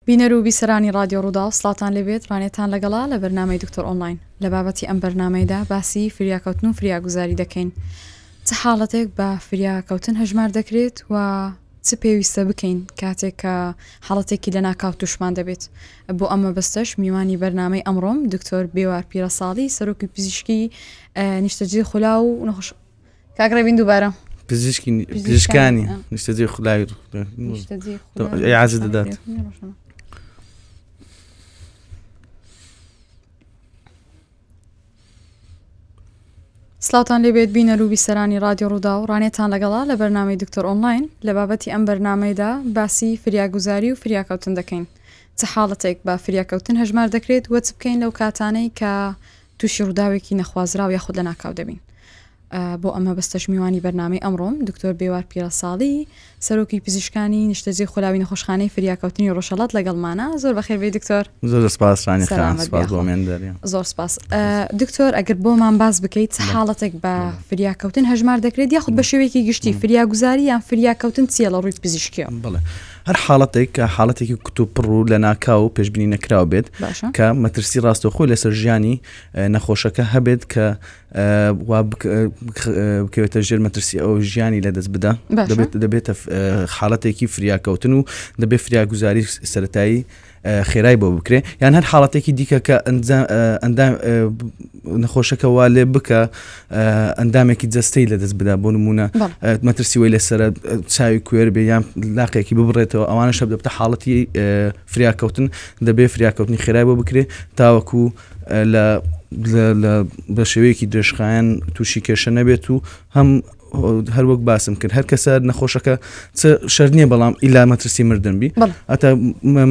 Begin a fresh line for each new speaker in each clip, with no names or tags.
بینەر و بیسەرانی ڕادیۆ ڕووداو سڵاوتان لێبێت ڕانیەتان لەگەڵە لە بەرنامەی دکتۆر ئۆنلاین لە بابەتی ئەم بەرنامەیدا باسی فریاکەوتن و فریاگوزاری دەکەین چ حاڵەتێک بە فریاکەوتن هەژمار دەکرێت و چ پێویستە بکەین کاتێک کە حاڵەتێکی لەناکاو توشمان دەبێت بۆ ئەم مەبەستەش میوانی بەرنامەی ئەمڕۆم دکتۆر بێوار پیرەساڵی سەرۆکی پزیشکی نیشتەجێ خولا و نەخۆش کاک ڕێبین دووبارە
پزیشکی پزیشکانی نیشتەجێ خولاوی ئیعازە دەدات.
سڵاوتان لێبێت بینەر و بیسەرانی ڕادیۆ ڕووداو ڕانیەتان لەگەڵا لە بەرنامەی دکتۆر ئۆنلاین لە بابەتی ئەم بەرنامەیدا باسی فریاگوزاری و فریاکەوتن دەکەین چ حاڵەتێک بە فریاکەوتن هەژمار دەکرێت وە چ بکەین لەو کاتانەی کە تووشی ڕووداوێکی نەخوازراو یاخود لەناکاو دەبین بۆ ئەم مەبەستەش میوانی بەرنامەی ئەمڕۆم دکتۆر بێوار پیرەساڵی سەرۆکی پزیشکانی نیشتەجێی خولاوی نەخۆشخانەی فریاکەوتنی ڕۆژهەڵات لەگەڵمانە زۆر بەخێر بێی دکتۆر.
زۆر سپاس رانی خان سپاس بۆ مێندەری.
زۆر سپاس دکتۆر ئەگەر بۆمان باس بکەیت چ حاڵەتێک بە فریاکەوتن هەژمار دەکرێت یاخود بە شێوەیەکی گشتی فریاگوزاری یان فریاکەوتن چییە لە ڕووی پزیشکیەوە؟
بەڵێ هەر حاڵەتێک کە حاڵەتێکی کتوپڕ و لەناکاو و پێشبینی نەکراو بێت کە مەترسی ڕاستەوخۆی لەسەر ژیانی نەخۆشەکە هەبێت کە وا بکەوێتە ژێر مەترسی ئەو ژیانی لەدەست بدا دەبێت دەبێتە حاڵەتێکی فریاکەوتن و دەبێت فریاگوزاری سەتایی خێرای بۆ بکرێ یان هەر حاڵەتێکی دیکە کە ئەندام نەخۆشەکە وا لێ بکە ئەندامێکی جەستەی لەدەست بدا بۆ نمونە مەترسی وی لەسرە چاوی کوێر بێ یان لاقێکی ببڕێتەوە ئەوانە شەب دەبتە حاڵەتی فریاکەوتن دەبێ فریاکەوتنی خێرای بۆ بکرێ تاوەکو لە بە شێوەیەکی درێژخایەن تووشی کێشە نەبێت و هەم هەروەک باسم کرد هەر کەسە نەخۆشەکە شەر نییە بەڵام ئیلا مەترسی مردن بی ئەتا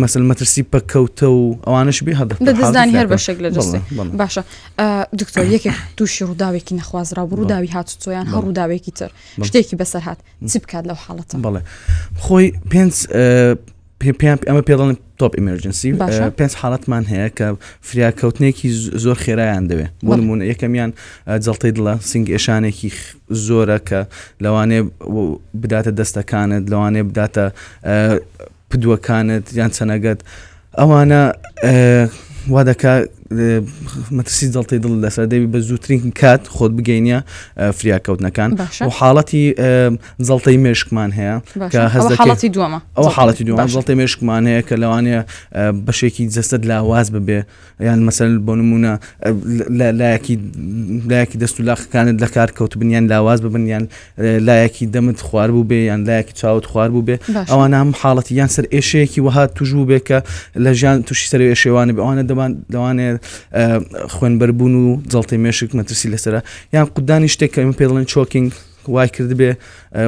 مەسل مەترسی پەکەوتە و ئەوانش بێ هەر
دەستدانی هەر بەشێک لە دەست باشە دکتۆر یەکێک تووشی ڕووداوێکی نەخوازرا و ڕووداوی هاتوچۆیان هەر ڕووداوێکی تر شتێکی بەسەر هات چ بکات لەو حاڵەتە
بەڵێ خۆی پێنج پێیان ئەمە پێ دەڵێن تۆپ ئیمرجنسی پێنج حاڵەتمان هەیە کە فریاکەوتنێکی زۆر خێرایان دەوێت بۆ نمونە یەکەمیان جڵتەی دڵە سنگ ئێشانێکی زۆرە کە لەوانێ بداتە دەستەکانت لەوانێ بداتە پدوەکانت یان چەنەگەت ئەوانە وا دەکا مەترسی جەڵتەی دڵ لەسەر دەبی بە زووترین کات خۆت بگەینە فریاکەوتنەکان و حاڵەتی جەڵتەی مێشکمان هەیە
کە حاڵەتی دووەمە
ئەو حاڵەتی دووەمە جەڵتەی مێشکمان هەیە کە لەوانەیە بەشێکی جەستەت لاواز ببێ یان مەسەل بۆ نمونە لایەکی لایەکی دەست و لاقەکانت لە کار کەوتبن یان لاواز ببن یان لایەکی دەمت خوار بوو بێ یان لایەکی چاوت خوار بوو بێ ئەوانە هەم حاڵەتی یان سەر ئێشەیەکی وەها توش بوو بێ کە لە ژیان تووشی سەر ئێشێوانە بێ ئەوانە دەبان لەوانەیە خوێنبەربوون و جەڵتەی مێشک مەترسی لەسرە یان قودانی شتێک کە ئێمە پێ دەڵێن چۆکینگ وای کردبێ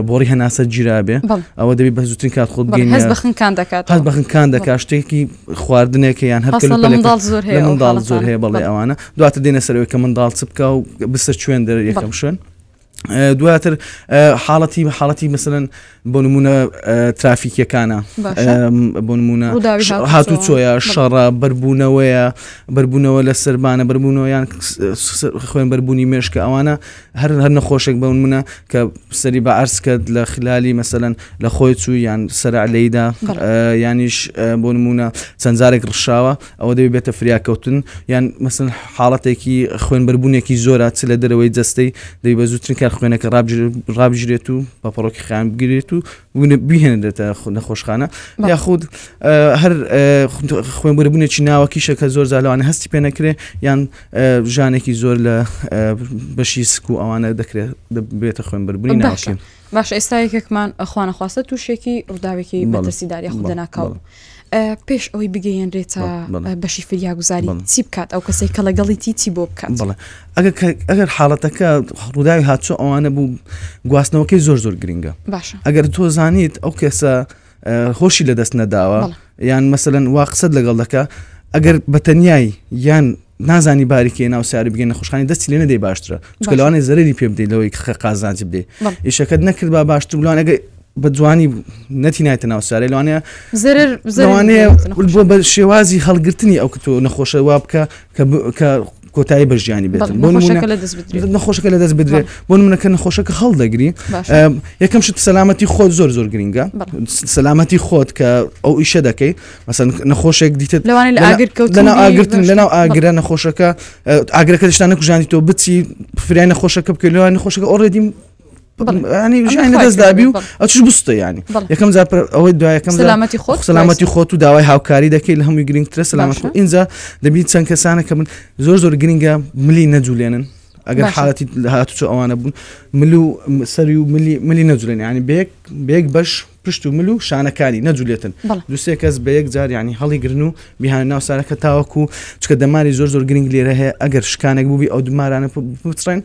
بۆڕی هەناسە گیرابێ ئەوە دەبی بە زووترین کات خۆت بگەین
هەست بە خنکان دەکات
هەست بە خنکان دەکات شتێکی خواردنێکە یان هەر
لە منداڵ زۆر هەیە
منداڵ زۆر هەیە بەڵێ ئەوانە دواتر دێنە سەرەوەی کە منداڵ چ بکە و بسەر کوێن دەر یەکەم شوێن دواتر حاڵەتی حاڵەتی مثلەن بۆ نمونە ترافیکیەکانە بۆ نمونە هاتو چۆیە شەڕە بەربوونەوەیە بەربوونەوە لە سەربانە بەربوونەوە یان خوێن بەربوونی مێشکە ئەوانە هەر هەر نەخۆشێک بە نمونە کە سەری بە عرس کرد لە خلالی مەسەەن لە خۆی چوو یان سەر لەیدا یانیش بۆ نمونە چەند جارێک ڕشاوە ئەوە دەبێت بێتە فریاکەوتن یان مەسەن حاڵەتێکی خوێنبەربوونێکی زۆرە چ لە دەرەوەی جەستەی دەبی بە زووترین کات خوێنەکە ڕابگیرێت و بە پەڕۆکی خان بگیرێت و بهێنرێتە نەخۆشخانە یاخود هەر خوێنبەربوونێکی ناوەکیشە کە زۆر جار لەوانە هەستی پێ نەکرێ یان ژانێکی زۆر لە بەشی سک و ئەوانە دەکرێت دەبێتە خوێنبەربوونی ناوەکی.
باشە ئێستا یەکێکمان خوانەخواستە تووشێکی ڕووداوێکی مەترسیدار یاخود لەناکاو پێش ئەوەی بگەیەنرێتە بەشی فریاگوزاری چی بکات ئەو کەسێک کە لەگەڵیتی چی بۆ بکات
ئەگەر حاڵەتەکە ڕووداوی هاتچۆ ئەوانە بوو گواستنەوەکەی زۆر زۆر گرنگە
باشە
ئەگەر تۆ زانیت ئەو کەسە هۆشی لەدەست نەداوە یان مەسەلەن وا قسەت لەگەڵ دەکا ئەگەر بەتەنیای یان نازانی باریکێ ناو سیاری بگەین نەخۆشخانی دەستی لێ نەدەی باشترە چونکە لەوانەیە زەرەری پێ بدەیت لەوەی کە قازانج بدەیت ئیشەکەت نەکرد با باشتر بلوان ئەگەر بە جوانی نەتی نایتە ناو سیارەی لەوانەیە
زەرەر
لەوانەیە بۆ بە شێوازی هەڵگرتنی ئەو کە تۆ نەخۆشە وا بکە کە کە. کۆتایی بە ژیانی بێت
بۆ نەخۆشەکە لە دەست بدرێت
نەخۆشەکە لە دەست بدرێت بۆ نمونە کە نەخۆشەکە هەڵدەگری یەکەم شت سەلامەتی خۆت زۆر زۆر گرنگە سەلامەتی خۆت کە ئەو ئیشە دەکەی مەسەن نەخۆشێک دیتت
لەوانەیە لە ئاگر کەوت
لەناو ئاگرتن لەناو ئاگرە نەخۆشەکە ئاگرەکە شتا نەکوژانی تۆ بچی فریای نەخۆشەکە بکەی لەوان نەخۆشەکە already ینی ژیان لە دەست دابی و ئەچش بستە ینی یەکەم جار ئەوەی دوایەکەم
سەلامەتی خۆت
سەلامەتی خۆت و داوای هاوکاری دەکەی لە هەمووی گرنگترە سەلامەت خۆ ئینجا دەبی چەند کەسانە کە من زۆر زۆر گرنگە ملی نەجولێنن ئەگەر حالەتی هاتوچۆ ئەوانە بوون مل و سەری و ملی ملی نەجولێن ینی بێک بێک بەش پشت و مل و شانەکانی نەجولێتن دوسێ کەس بە یەک جار ینی هەڵی گرن و بیهانە ناو سارەکە تاوەکو چکە دەماری زۆر زۆر گرنگ لێرە هەیە ئەگەر شکانێک بووبی ئەو دمارانە بچڕێن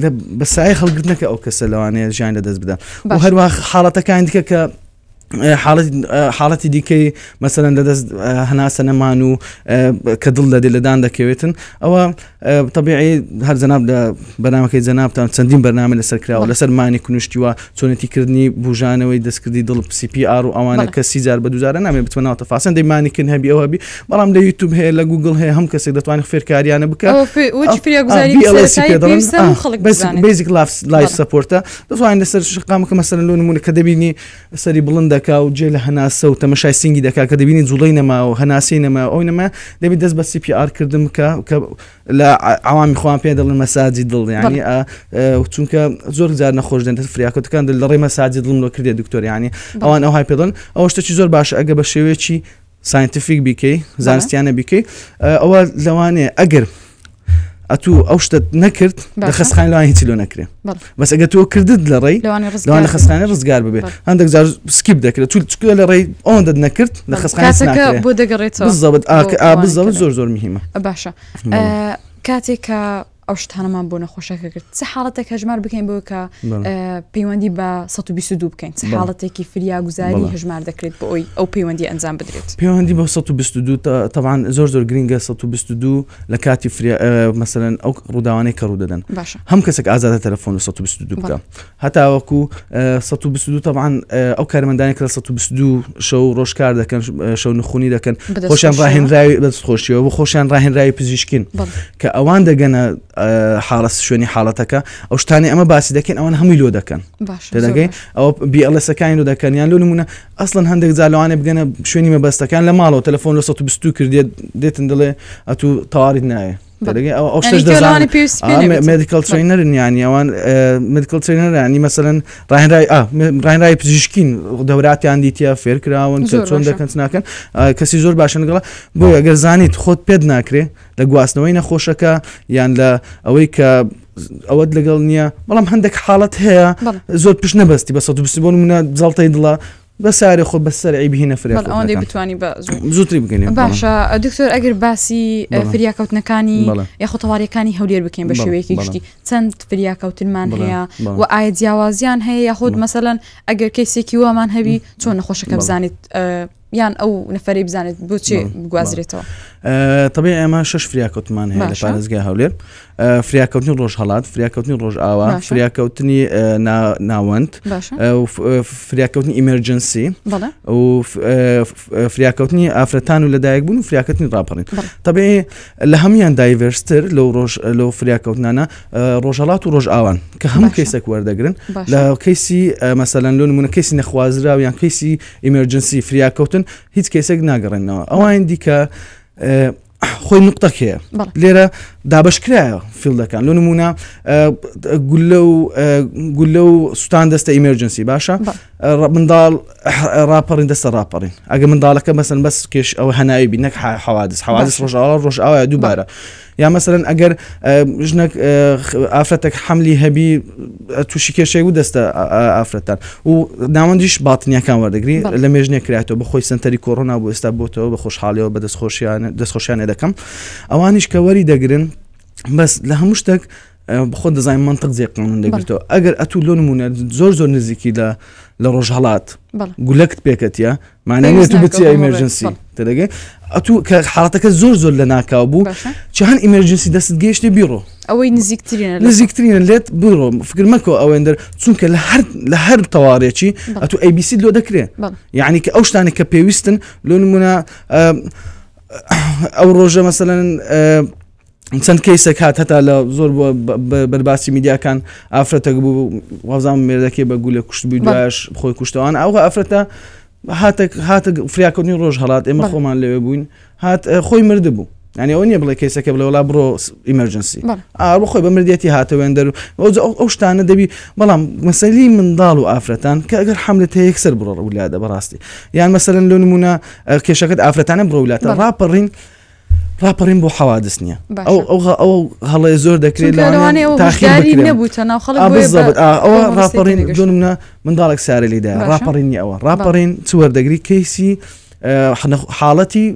لە بەسای هەڵگرتنەکە ئەو کەسە لەوانەیە ژیان لە دەست بدە و هەروە حاڵەتەکان دیکە کە حاڵەتی دیکەی مەسەرەن لە دەست هەناسە نەمان و کە دڵ لە لەدان دەکەوێتن ئەوە طبیعی هەر جەناب لە بەنامەکەی جەنابتان چەندین بەرنامە لەسەر کراوە لەسەر مانی کنوشتیوە چۆنێتی کردنی بژانەوەی دەستکردی دڵ CPR و ئەوانە کە سی جار بە دوجارە نامێ بچمە ناو تەفاسن دەی مانیکن هەبی ئەوە بی بەڵام لە یوتیوب هەیە لە گوگل هەیە هەم کەسێک دەتوانێت فێرکاریانە بکە basic life support ە دەتوانین لەسەر شقامەکە مەسەرن لۆ نمونە کە دەبینی سەری بڵند دەکا و جێ لە هەناسە و تەمەشای سینگی دەکا کە دەبینی جوڵەی نەما و هەناسەی نەما ئەو نەما دەبی دەست بە CPR کردن بکە کە لە عوامی خۆیان پێ دەڵێن مەساجی دڵ ینی چونکە زۆر جار نەخۆش دێن فریاکەوتەکان لە ڕێی مەساجی دڵم لۆ کردێ دکتۆر ینی ئەوان ئەو های پێ دەڵێن ئەوە شتێکی زۆر باشە ئەگە بە شێوەیەکی scientific بیکەی زانستیانە بیکەی ئەوە لەوانەیە ئەگەر ئەتوو ئەو شتت نەکرد لە خەستخانە لەوان هیچی لۆ نەکرێ بەس ئەگە تۆ کردت لە ڕێی لەوان لە خەستخانە ڕزگار ببێ هەندێک جار skip دەکرێت چون چکە لە ڕێی ئەوەندەت نەکرد لە خەستخانە
بۆ دەگەڕێتەوە
بالضبط بالضبط زۆر زۆر مهمە
باشە کاتێک کە ئەو شتانەمان بۆ نەخۆشەکە کرد چ حاڵەتێک هەژمار بکەین بۆ کە پەیوەندی بە 122 بکەین چ حاڵەتێکی فریاگوزاری هەژمار دەکرێت بۆ ئەوی ئەو پەیوەندی ئەنجام بدرێت؟
پەیوەندی بە 122 تەبعەن زۆر زۆر گرنگە 122 لە کاتی فریا مەسەلەن ئەو ڕووداوانەی کە ڕوودەدەن هەم کەسێک ئازادە تەلەفۆن 122 بکە هەتاوەکو 122 تەبعەن ئەو کارمەندانی کە 122 شەو ڕۆژ کار دەکەن شەو نخونی دەکەن خۆشیان ڕاهێنراوی بەدەست خۆشیەوە بۆ خۆشیان ڕاهێنراوی پزیشکین کە ئەوان دەگەنە حاڵەت شوێنی حاڵەتەکە ئەو شتانی ئەمە باسی دەکەن ئەوان هەمووی لۆ دەکەن دەگەی ئەو BLS ەکانی لۆ دەکەن یان لۆ نمونە ئەسڵەن هەندێک جار لەوانەیە بگەنە شوێنی مەبەستەکان لە ماڵەوە تەلەفۆن لە 122 کردێت دێتن دەڵێ ئەتوو تەواریت نایە ئەو شتەش دەزانن medical trainer ن یانی ئەوان medical trainer ینی مەسەلەن ڕاهێنرای ڕاهێنرای پزیشکین دەوراتیان دیتە فێرکراون کە چۆن دەکەن ناکەن کەسی زۆر باشن لەگەڵ بۆ ئەگەر زانیت خۆت پێت ناکرێ لە گواستنەوەی نەخۆشەکە یان لە ئەوەی کە ئەوەت لەگەڵ نییە بەڵام هەندێک حاڵەت هەیە زۆر پشت نەبەستی بە 120 بۆ منە جەڵتەی دڵە بە سارێ خۆ بە سەرعی بهینە فرێ
ئەوەندەی بتوانی بە
زووتری بگەین
باشە دکتۆر ئەگەر باسی فریاکەوتنەکانی یاخۆ تەواریەکانی هەولێر بکەین بە شێوەیەکی گشتی چەند فریاکەوتنمان هەیە و ئایا جیاوازیان هەیە یاخود مەسەلەن ئەگەر کەیسێکی وامان هەبی چۆن نەخۆشەکە بزانیت یان ئەو نەفەرەی بزانێت بۆچێ بگوازرێتەوە؟
طبیعی ئێمە شش فریاکەوتمان هەیە لە پارێزگای هەولێر فریاکەوتنی ڕۆژهەڵات فریاکەوتنی ڕۆژئاوا فریاکەوتنی ناوەند فریاکەوتنی emergency و فریاکەوتنی ئافرەتان و لەدایک بوون و فریاکەوتنی ڕاپەڕین طبیعی لە هەمویان diverse تر لەو ڕۆژ لەو فریاکەوتنانە ڕۆژهەڵات و ڕۆژئاوان کە هەموو کەیسێک وەردەگرن لە کەیسی مەسەلەن لۆ نمونە کەیسی نەخوازراو یان کەیسی emergency فریاکەوتن هیچ کەیسێک ناگەڕێنەوە ئەوان دیکە خۆی نقطەک هەیە لێرە دابشکرایە field ەکان لۆ نمونە گولە و گولە و سوستان دەستە emergency باشە منداڵ ڕاپەڕین دەستە ڕاپەڕین ئەگە منداڵەکە مەسن بەس کێش ئەوە هەناوی بی نەک حوادث حوادث ڕۆژئاوا ڕۆژئاوایە دووبارە یا مەسەلەن ئەگەر ژنەک ئافرەتێک حەملی هەبی تووشی کێشەیە و دەستە ئافرەتان و ناوەندیش باتنیەکان وەردەگری لە مێژنێ کراتەوە بەخۆی سنتەری کۆرۆنا بۆ ئێستا بۆتەوە بە خۆشحاڵیەوە بە دەستخۆشیان دەستخۆشیانە دەکەم ئەوانیش کە وەری دەگرن بەس لە هەموو شتێک بخۆ دەزانین منطق جێ قانون دەگرتەوە ئەگەر ئەتوو لۆ نمونە زۆر زۆر نزیکی لە لە ڕۆژهڵات گولەکت پێکەتە مانای نیە تو بچیە emergency تێدەگەی ئەتوو کە حاڵەتەکە زۆر زۆر لە ناکاو بوو چهان emergency دەست گەیشتێ بیڕۆ
ئەوەی نزیکترینە
نزیکترینە لێت بڕۆ فکر مەکۆ ئەوێندەر چونکە لە هەر لە هەر تەوارێکی ئەتو ABC لۆ دەکرێ یعنی کە ئەو شتانێک کە پێویستن لۆ نمونە ئەو ڕۆژە مەسەلەن. چەند کەیسێک هات هەتا لە زۆر بووە بەرباسی میدیاکان ئافرەتێک بوو وازان مێردەکەی بە گولە کوشت بوو دوایش خۆی کوشتوان ئەو ئافرەتە هاتە هاتە فریاکەوتنی ڕۆژ هەڵات ئێمە خۆمان لەوێ بووین هات خۆی مردبوو یعنی ئەوە نییە بڵێ کەیسەکە بڵێ وڵا بڕۆ ئیمەرجنسی ئا خۆی بە مردێتی هاتە وێندەر و ئەو شتانە دەبی بەڵام مەسەلی منداڵ و ئافرەتان کە ئەگەر حملت هەیە یەکسەر بڕۆ ولادە بەڕاستی یان مەسەرن لۆ نمونە کێشەکەت ئافرەتانە بڕۆ ولاتە ڕاپەڕین ڕاپەڕین بۆ حەوادس نییە ئەو ئەو ئەو هەڵەیە زۆر دەکرێت
لەوانەیە هۆشداری نەبووتە ناو خەڵک
بالضبط ئەوە ڕاپەڕین بۆ نمونە منداڵێک سارە لیدا ڕاپەڕین نیە ئەوە ڕاپەڕین چ وەردەگری کەیسی حاڵەتی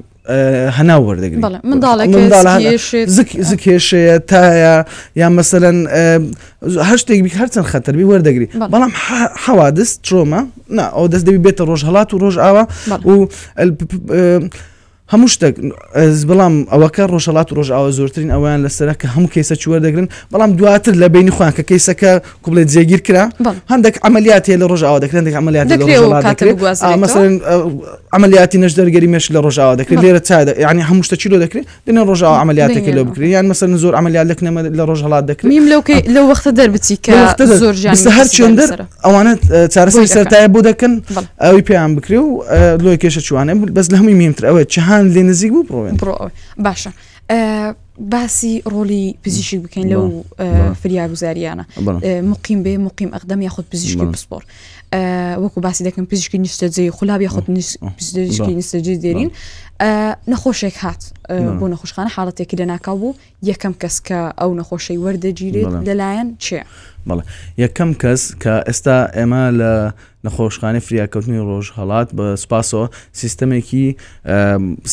هەناو وەردەگری
منداڵێک
زک هێشەیە تایە یان مەسەلەن هەر شتێک بی هەرچەند خەتەر بی وەردەگری بەڵام حەوادس trauma نا ئەو دەست دەبی بێتە ڕۆژهەڵات و ڕۆژئاوا و هەموو شتێک بەڵام ئەوەکە ڕۆژهەڵات و ڕۆژئاوا زۆرترین ئەویان لەسەرە کە هەموو کەیسە چی وەردەگرن بەڵام دواتر لە بینی خۆیان کە کەیسەکە کوبڵێ جێگیر کرا هەندێک عملیات هەیە لە ڕۆژئاوا دەکرێن هەندێک عملیات لە ڕۆژهەڵات دەکرێت مەسەلەن عملیاتی نەشتەرگەری مێشک لە ڕۆژئاوا دەکرێت لێرە چا یعنی هەموو شتە چی لۆ دەکرێت دێنە ڕۆژئاوا عملیاتێکی لۆ بکرێت یان مەسەلەن زۆر عملیات لە کنەمە لە ڕۆژهەڵات دەکرێت
میم لەو لەو وەختە دەربچی کە زۆر ژیان
هەر چێندەر ئەوانە چارەسەری سەرتایە بۆ دەکەن ئەوی پێیان بکرێ و لۆی کێشە چوانە بەس لە هەمووی مهمتر ئەوە چهان لێ نزیک بوو بڕۆێن
بڕۆ باشە باسی ڕۆلی پزیشک بکەین لەو فریاگوزاریانە مقیم بێ مقیم ئەقدەم یاخود پزیشکی پسپۆر وەکو باسی دەکەم پزیشکی نیشتەجێ خولاب یاخود پزیشکی نیشتەجێ دێرین نەخۆشێک هات بۆ نەخۆشخانە حاڵەتێکی لەناکاو بوو یەکەم کەس کە ئەو نەخۆشەی وەردەگیرێت لەلایەن کێ؟
بەڵێ یەکەم کەس کە ئێستا ئێمە لە نەخۆشخانەی فریاکەوتنی ڕۆژهەڵات بە سوپاسەوە سیستەمێکی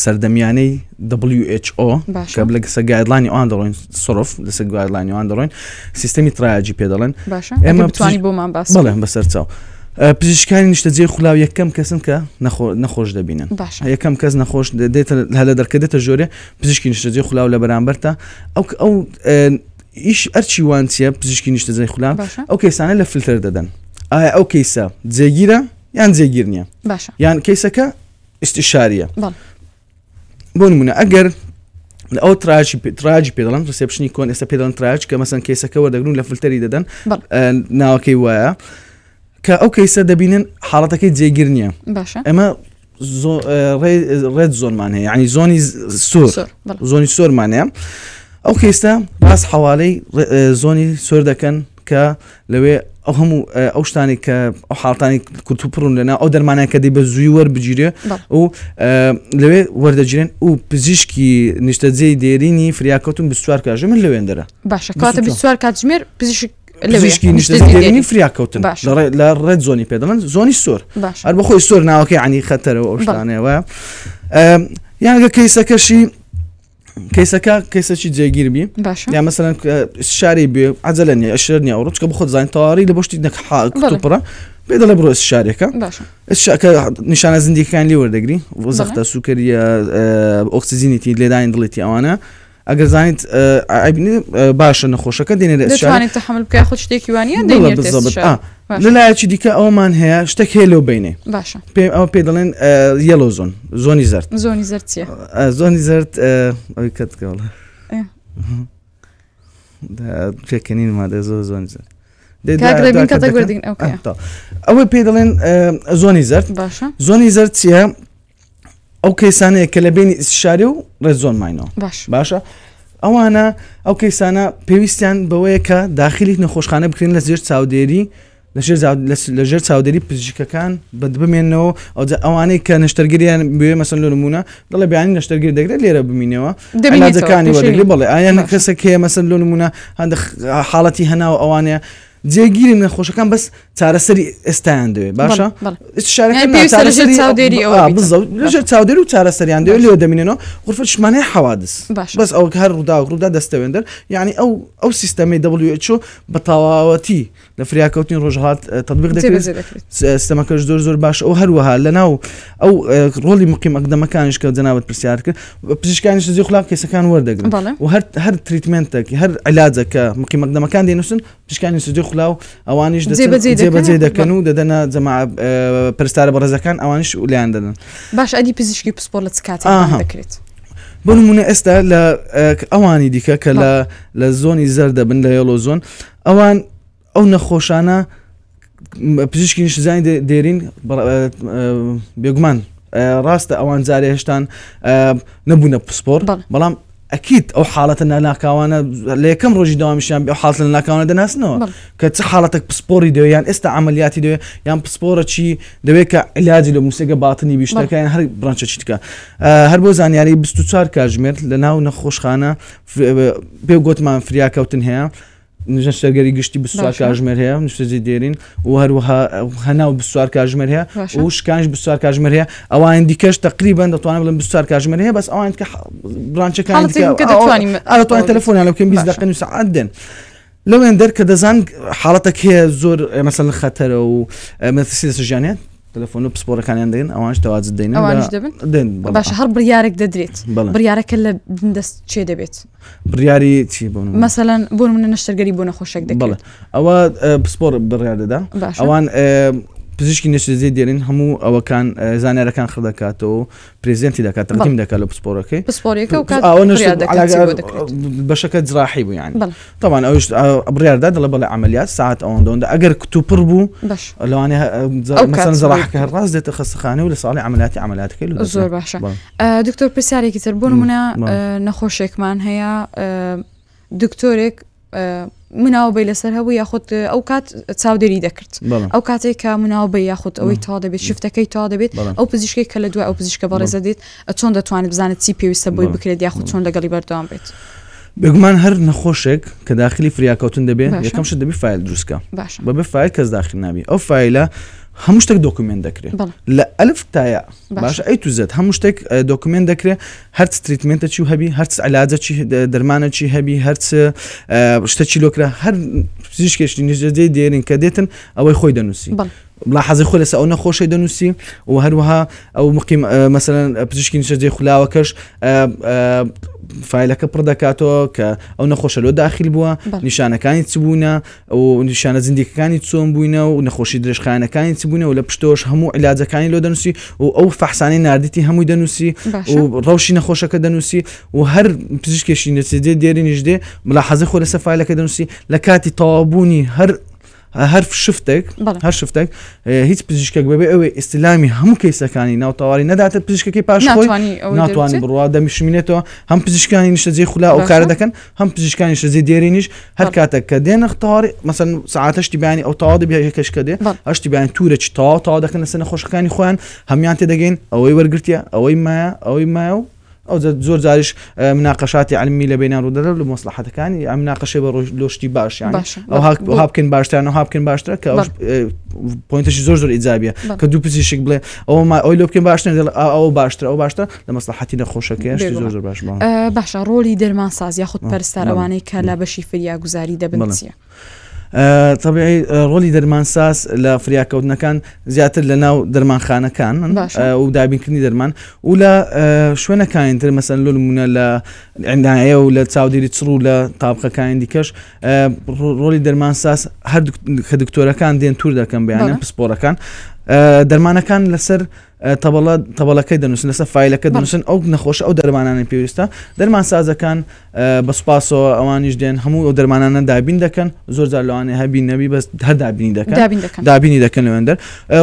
سەردەمیانەی WHO کە لەسەر guideline ی ئەوان دەڕۆین سڕف لەسەر guideline ی ئەوان دەڕۆین سیستەمی triage ی پێ دەڵێن
ئێمە بتوانانی بۆمان
باس بەڵێ بەسەر چاو. پزیشکانی نیشتەجێی خولاو یەکەم کەسن کە نەخۆش دەبینن یەکەم کەس نەخۆش دێتە هەلە دەرکە دێتە ژۆرێ پزیشکی نیشتەجێ خولاو لە بەرامبەرتە ئەو ئەو ئیش ئەرچی وان چیە پزیشکی نیشتەجێی خولاو ئەو کەیسانە لە فلتەر دەدەن ئایا ئەو کەیسە جێگیرە یان جێگیر نییە
باشە
یان کەیسەکە ئیسیشاریە بۆ نمونە ئەگەر ئەو triage ی triage ی پێ دەڵێن reception ی کۆن ئێستا پێ دەڵێن triage کە مەسەن کەیسەکە وەردەگرن لە فلتەری دەدەن ناوەکەی وایە کە ئەو کەیسە دەبینن حاڵەتەکەی جێگیر نییە ئێمە red zone مان هەیە ینی زۆنی سوور زۆنی سۆرمان هەیە ئەو کەیسە باس حواڵەی زۆنی سۆر دەکەن کە لەوێ ئەو هەموو ئەو شتانی کە ئەو حاڵتانی کورتوپڕون لەنا ئەو دەرمانیان کە دەی بە زووی وەربگیرێ و لەوێ وەردەگیرێن و پزیشکی نیشتەجێی دێرینی فریاکەوتن 24 کاژمێر لەوێندەرە
باشە کاتە 24 کاتژمێر پزیشک
پزیشکی نیشتەجێی دێرینی فریاکەوتن لە red zone ی پێ دەڵێن زۆنی سۆر هەر بەخۆی سۆر ناوەکەی عنی خەتەرەوە ئەو شتانەوە یانگە کەیسەکەشی کەیسەکە کەیسەکی جێگیر بی
باشە
یا مەسەلەن شاری بێ عجلە نیە ئەشر نیە ئەوڕۆ چکە بخۆت زانین تەواری لە بۆشتی نەک پڕە پێ دەڵێ بڕۆ شارێکە
باشە
شاکە نیشانە زیندیەکان لێ وەردەگری زەختە سوکەریە ئۆکسجینیتی لێدانی دڵێتی ئەوانە ئەگەر زانیت باشە نەخۆشەکە دێنێ
دەتوانێت تحمل بکە خۆ شتێکی وانە
لەلایەکی دیکە ئەومان هەیە شتێک هەیە لەو بینێ
باشە
پێ ئەوە پێ دەڵێن yellow zone زۆنی زەرد
زۆنی زەرد چیە
زۆنی زەرد ئەوی کەت گەڵ پێکەنین مادە زۆر زۆنی زەرد ئەوەی پێ دەڵێن زۆنی زەرد
باشە
زۆنی زەرد چییە ئەو کەیسانەیە کە لە بینی ئیسشاری و red zone ماینەوە باشە ئەوانە ئەو کەیسانە پێویستیان بەوەیە کە داخلی نەخۆشخانە بکرێن لە زێر چاودێری لە ژێر چاودێری پزیشکەکان بە بمێنەوە ئەوجا ئەوانەی کە نەشتەرگەریان بوێ مەسەن لۆ نمونە دەڵێ بیانی نەشتەرگەری دەکرێت لێرە بمینەوە علاجەکانی وەردەگرێت بەڵێ ئایا کەسێک هەیە مەسەن لۆ نمونە هەندە حاڵەتی هەناو ئەوانەیە جێگیری نەخۆشەکان بەس چارەسەری ئێستایان دەوێت باشە لەژێر چاودێری و چارەسەریان دەوێت لێ دەمینەوە غرفە شمانەیە حەوادس بەس ئەو هەر ڕوودا ڕوودا دەستەوێندەر یعنی ئەو ئەو سیستەمی WHO بە تەواوەتی لە فریاکەوتنی ڕۆژهەڵات تەطبیق دەکرێت سیستەمەکەش زۆر زۆر باش ئەو هەروەها لە ناو ئەو ڕۆڵی مقیم ئەقدەمەکانیش کە جەنابەت پرسیار کرد پزیشکانیش زی خلاق کەسەکان وەردەگرن و هەر هەر treatment ێک هەر علاجە کە مقیم ئەقدەمەکان دێنووسن پزیشکانی سجی خلاو ئەوانیش جێبەجێ دەکەن و دەدەنە جەما پرستارە بەڕێزەکان ئەوانیش ولیان دەدەن
باش ئەدی پزیشکی پسپۆر لە چ کاتێک دەکرێت؟
بۆ نمونە ئێستا لە ئەوانی دیکە کە لە لە zone ی زەردە بن لە yellow zone ئەوان ئەو نەخۆشانە پزیشکی نیشتزانی دێرین بێگومان ڕاستە ئەوان جارێ هێشتان نەبوونە پسپۆر بەڵام ئەکییت ئەو حاڵەتە ناناکاوانە لە یەکەم ڕۆژی داوامیشیان ئەو حاڵەتە ناکاوانە دەناسنەوە کە چ حاڵەتێک پسپۆری دەوێت یان ئێستا عملیاتی دەوێت یان پسپۆرە چی دەوێت کە علاجی لە موسێگە باتنی بیشتەکەیان هەر branch ە چی تکە هەر بۆ زانیاری 24 کاتژمێر لە ناو نەخۆشخانە پێ گوتمان فریاکەوتن هەیە نەشتەرگەری گشتی 24 کاژمێر هەیە نشتەجێ دێرین و هەروەها هەناو 24 کاژمێر هەیە و شکانش 24 کاژمێر هەیە ئەوان دیکەش تقریبا دەتوانم بڵێم 24 کاژمێر هەیە بەس ئەوان کە branch ەکان دەتوانین تەلەفۆنیان بکەن 20 دقیقە و سەعات دێن. لەوێن دەر کە دەزان حاڵەتەک هەیە زۆر مەسەن خەتەرە و مەترسی لەسەر ژیانیان تەلەفۆن و پسپۆڕەکانیان دەگەن ئەوانش تەواجد دەین
ئەوانش دەبن دێن باشە هەر بڕیارێک دەدرێت بڕیارەکە لە دەست چێ دەبێت
بڕیاری چی بۆ
مەسەلەن بۆ منە نەشتەرگەری بۆ نەخۆشێک دەکرێت
ئەوە پسپۆر بڕیار دەدا ئەوان پزیشکی نشتەجێ دێرین هەموو ئەوەکان زانیارەکان خڕ دەکاتەوە present ی دەکات تەقدیم دەکات لە پسپۆرەکەی
پسپۆرەکە و
بەشەکە جراحی بوو یانی طبعا ئەوش بڕیاردا دەڵێ بەڵێ عملیات ساعت ئەوەندەوەندە ئەگەر کتوپڕ بوو لەوانەیە مەسەن جراحەکە هەر ڕاست دێتە خەستەخانە و لە ساڵی عملیاتی عملیاتەکەی
زۆر باشە دکتۆر پرسیارێکی تر بۆ نمونە نەخۆشێکمان هەیە دکتۆرێک مناوبەی لەسەر هەبوو یاخود ئەو کات چاودێری دەکرد ئەو کاتێک کە مناوبەی یاخود ئەوەی تا دەبێت shift ەکەی تا دەبێت ئەو پزیشکێک کە لە دوای ئەو پزیشکە بەڕێزە دێت چۆن دەتوانێت بزانێت چی پێویستە بۆی بکرێت یاخود چۆن لەگەڵی بەردەوام بێت.
بێگومان هەر نەخۆشێک کە داخلی فریاکەوتن دەبێت یەکەم شت دەبی فایل دروستکە بەبێ فایل کەس داخل نابی ئەو فایلە هەموو شتێک document دەکرێت لە ئەلف تا یا باشە A to Z هەموو شتێک document دەکرێت هەرچ treatment ە چی و هەبی هەرچ علاجە چی دەرمانە چی هەبی هەرچ شتە چی لۆکرا هەر پزیشکێکی نژدەی دێرین کە دێتن ئەوەی خۆی دەنووسی ملاحەزەی خۆی لەسەر ئەو نەخۆشەی دەنووسی و هەروەها ئەو مقیم مەسەلەن پزیشکی نیشتەجێی خولاوەکەش فایلەکە پڕ دەکاتەوە کە ئەو نەخۆشە لۆ داخل بووە نیشانەکانی چ بوونە و نیشانە زیندیکەکانی چۆن بووینە و نەخۆشی درێژخایەنەکانی چ بوونە و لە پشتەوەش هەموو عیلاجەکانی لۆ دەنووسی و ئەو فەحسانی ناردیتی هەمووی دەنووسی و ڕەوشی نەخۆشەکە دەنووسی و هەر پزیشکێکی نەچێ دێرینیش دێ ملاحەزەی خۆی لەسەر فایلەکە دەنووسی لە کاتی تەواوبوونی هەر هەر shift ێک هەر shift ێک هیچ پزیشکێک بەبێ ئەوەی ئیستلامی هەموو case ەکانی ناو تەواری نەداتە پزیشکەکەی پاش خۆی ناتوانانی بڕوا دەمیشمینێتەوە هەم پزیشکانی نیشتەجێی خولا ئەو کارە دەکەن هەم پزیشکانی نیشتەجێی دێرینیش هەر کاتێک کە دێنە تەواری مەسەن سعات هەشتی بەیانی ئەو تەواو دەبێ یەکەش کە دێ هەشتی بەیانی تورەکی تەواو تەواو دەکەن لەسەر نەخۆشەکانی خۆیان هەموان تێدەگەین ئەوەی وەرگرتیە ئەوەی مایە ئەوەی مایە و ئەوجا زۆر جاریش مناقەشاتی عەلمی لە بەینان ڕوودەدات لە مەسڵەحەتەکانی ئەم مناقەشەی بە ڕۆژ لۆ شتی باش یانی
باشە
ئەو ها ها بکەین باشترە ئەو ها بکەین باشترە کە ئەوش point ەشی زۆر زۆر ئیجابیە کە دوو پزیشک بڵێ ئەوە ما ئەوی لۆ بکەین باشترە دەڵێ ئا ئەوە باشترە ئەو باشترە لە مەسڵەحەتی نەخۆشەکەیە شتی زۆر زۆر باش بەڵێ.
باشە ڕۆڵی دەرمانساز یاخود پەرستار ئەوانەی کە لە بەشی فریاگوزاری دەبن چییە؟
تەبیعی ڕۆلی دەرمانساز لە فریاکەوتنەکان زیاتر لە ناو دەرمانخانەکان و دابینکردنی دەرمان و لە شوێنەکانی تر مەسەن لۆ نمونە لە عندایە و لە چاودێری چڕ و لە تابقەکانی دیکەش ڕۆلی دەرمانساز هەر کە دکتۆرەکان دێن تور دەکەن بەیانە پسپۆرەکان دەرمانەکان لەسەر تەبەڵە تەبەڵەکەی دەنووسن لەسەر فایلەکە دەنووسن ئەو نەخۆشە ئەو دەرمانانەی پێویستە دەرمانسازەکان بە سوپاسەوە ئەوانیش دێن هەموو ئەو دەرمانانە دابین دەکەن زۆر جار لەوانەیە هەبی نەبی بەس هەر دابینی دەکەن دابین دەکەن دابینی دەکەن لەوێندەر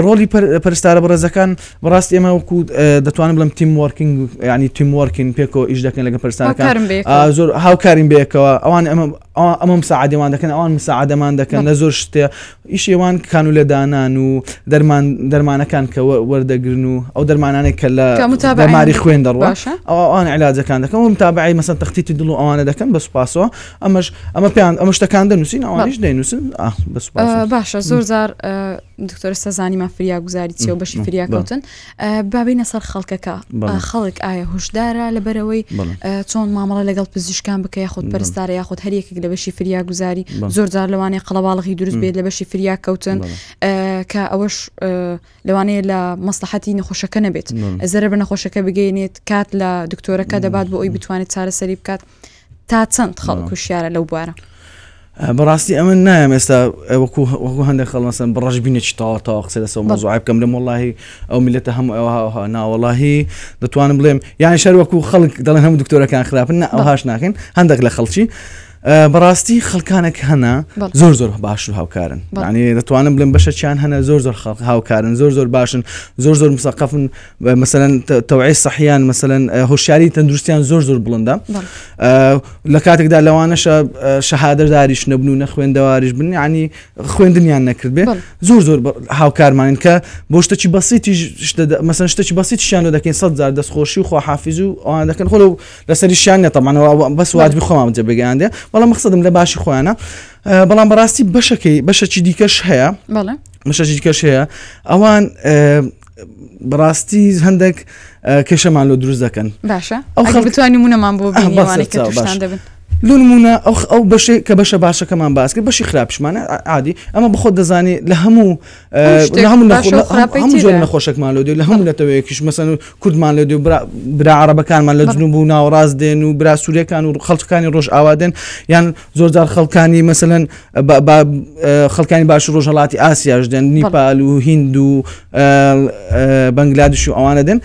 ڕۆڵی پەرستارە بەڕێزەکان بەڕاستی ئێمە وەکو دەتوانم بڵێم team working ینی team working پێکەوە ئیش دەکەن لەگە پەرستارەکان زۆر هاوکارین بەیەکەوە ئەوان ئەمە ئەمە مساعدەمان دەکەن ئەوان مساعدەمان دەکەن لە زۆر شتێ ئیشی ئەوان کانولەدانان و دەرمان دەرمانەکان کە وەردەگرن و ئەو دەرمانانێک کە لە دەماری خوێن دەڕوە ئەوان علاجەکان دەکەن و متابعی مەسەن تەختیتی دڵ و ئەوانە دەکەن بە سوپاسەوە ئەمەش ئەمە پێیان ئەمە شتەکان دەنووسین ئەوانیش دەینووسن بە سوپاس
باشە زۆر جار دکتۆر ئێستا زانیمان فریاگوزاری چیە و بەشی فریاکەوتن بابینە سەر خەڵکەکە خەڵک ئایا هۆشدارە لەبەرەوەی چۆن مامەڵە لەگەڵ پزیشکان بکە یاخود پەرستارە یاخود هەر یەکێک لە بەشی فریاگوزاری زۆر جار لەوانەیە قەڵەباڵغی دروست بێت لە بەشی فریاکەوتن کە ئەوەش لەوانەیە لە مەسلحەتی نەخۆشەکە نەبێت زەرە بە نەخۆشەکە بگەینێت کات لە دکتۆرەکە دەبات بۆ ئەوی بتوانێت چارەسەری بکات تا چەند خەڵک هوشیارە لەو بوارە؟
بەڕاستی ئەمن نایەم ئێستا وەکو وەکو هەندێک خەڵ مەسەن بەڕەش بینێکی تەواو تەواو قسە لەسەر مەوزوعە بکەم لەم وەڵاهی ئەو میلەتە هەموو ئەوها ئەوها ناوەڵاهی دەتوانم بڵێم یان شەر وەکو خەڵک دەڵێن هەموو دکتۆرەکان خراپن نە ئەوهاش ناکەین هەندێک لە خەڵکی بەڕاستی خەڵکانێک هەنە زۆر زۆر باش و هاوکارن ینی دەتوانم بڵێم بەشەکیان هەنە زۆر زۆر خەڵک هاوکارن زۆر زۆر باشن زۆر زۆر مسەقەفن مەسەلەن تەوعی سەحیان مەسەلەن هۆشیاری تەندروستیان زۆر زۆر بڵندە لە کاتێکدا لەوانەشە شەهادەداریش نەبن و نەخوێندەواریش بن ینی خوێندنیان نەکرد بێ زۆر زۆر هاوکارمانین کە بۆ شتێکی بەسیتی مەسەن شتێکی بەسیتیشیان لۆ دەکەین سە جار دەستخۆشی و خواحافیز و ئەوان دەکەن خۆ لەسەریشیان نەتەمانەوە بەس واجبی خۆمان جێ بگەیاندێ بەڵام مەخسەدم لە باشی خۆیانە بەڵام بەڕاستی بەشەکەی بەشەکی دیکەش هەیە بەشەکی دیکەش هەیە ئەوان بەڕاستی هەندێک کێشەمان لۆ دروست دەکەن
باشە ئەو خەڵک بتوانانی نمونەمان بۆ دەبن
لۆ نمونە ئەو ئەو بەشێک کە بەشە باشەکەمان باس کرد بەشی خراپشمانە عادی ئەمە بخۆت دەزانی لە هەموو لە هەموو جۆر نەخۆشێکمان لۆ دێ لە هەموو نەتەوەیەکیش مەسەن کوردمان لە دێ برا عربەکانمان لە جنوب و ناوەڕاست دێن و برا سوورەکان و خەڵکانی ڕۆژ ئاوا دێن یان زۆرجار خەڵکانی مەسەلەن خەڵکانی باش ڕۆژهڵاتی ئاسیاش دێن نیپال و هیند و بەنگلادش و ئەوانە دێن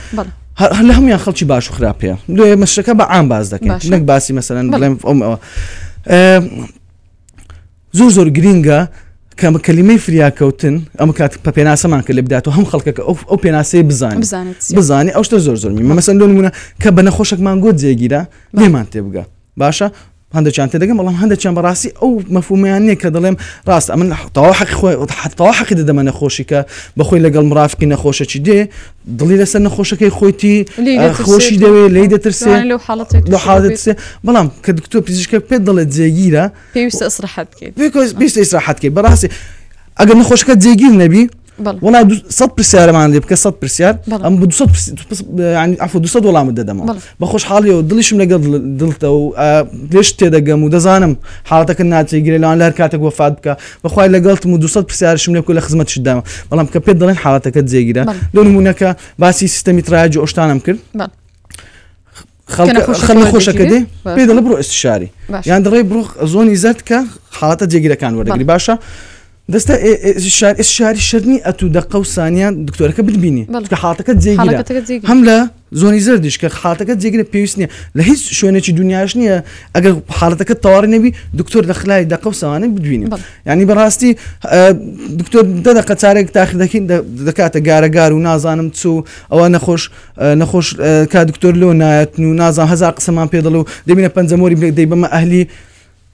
لە هەمویان خەڵکی باش و خراپ هەیە دوێ مەشەکە بە عام باز دەکەین نەک باسی مەسەلەن بڵێم ئەومەوە زۆر زۆر گرینگە کە کەلیمەی فریاکەوتن ئەم کات پە پێناسەمان کە لێ بدات و هەم خەڵکەکە ئەو ئەو پێناسەی بزانێت بزانێت ئەو شتە زۆر زۆر مەسەن لۆ نمونە کە بە نەخۆشێکمان گوت جێگیرە لێمان تێبگە باشە هەندێکیان تێدەگەم بەڵام هەندێکیان بەڕاستی ئەو مەفهومیان نییە کە دەڵێم ڕاست ئەمن تەواو حەقی خۆی تەواو حەقی دەدەمە نەخۆشی کە بەخۆی لەگەڵ مرافقی نەخۆشەکی دێ دڵی لەسەر نەخۆشەکەی خۆیتی خۆشی دەوێ لی دەترسێ لەو حاڵەتێ بەڵام کە دکتۆر پزیشکە پێت دەڵێت جێگیرە
پێویستە ئیسراحەت بکەیت
پێویستە ئیسراحەت بکەیت بەڕاستی ئەگەر نەخۆشەکە جێگیر نەبی وڵا سە پرسیارمان لێ بکە سە پرسیار ئەم بە عفو دو وەڵامت دەدەمەوە بە خۆشحاڵیەوە دڵیشم لەگەڵ دڵتە و لێش تێدەگەم و دەزانم حاڵەتەکە ناچێگیرە لەوان لە هەر کاتێک وەفات بکە بەخوای لەگەڵتم و 200 پرسیارشم لێ بکە لە خزمەتیشت دامە بەڵام کە پێت دەڵێن حاڵەتەکە جێگیرە لۆ نمونەکە باسی سیستەمی تراج و ئەوشتانم کرد خەڵک نەخۆشەکە دێ پێ دەڵێ بڕۆ ئیستشاری یان دەڵێ بڕۆ زۆنی زەرد کە حاڵەتە جێگیرەکان وەردەگری باشە دەستە ئیستشاری شەرنی ئەتو دەقە و سانیان دکتۆرەکە ببینی کە حاڵەتەکە جێگیرە هەم لە زۆنی زەردیش کە حاڵەتەکە جێگرە پێویست نییە لە هیچ شوێنێکی دنیاش نییە ئەگەر حاڵەتەکە تەواڕی نەبی دکتۆر لە خلای دەقە و سەوانە بدوینی ینی بەڕاستی دکتۆر دە دەقە چارێک تاخر دەکەین دەکاتە گارەگار و نازانم چوو ئەوە نەخۆش نەخۆش کا دکتۆر لۆ نایەتن و نازان هەزار قسەمان پێ دەڵێ و دەبینە پەنجەمۆری بلێ دەی بەمە ئەهلی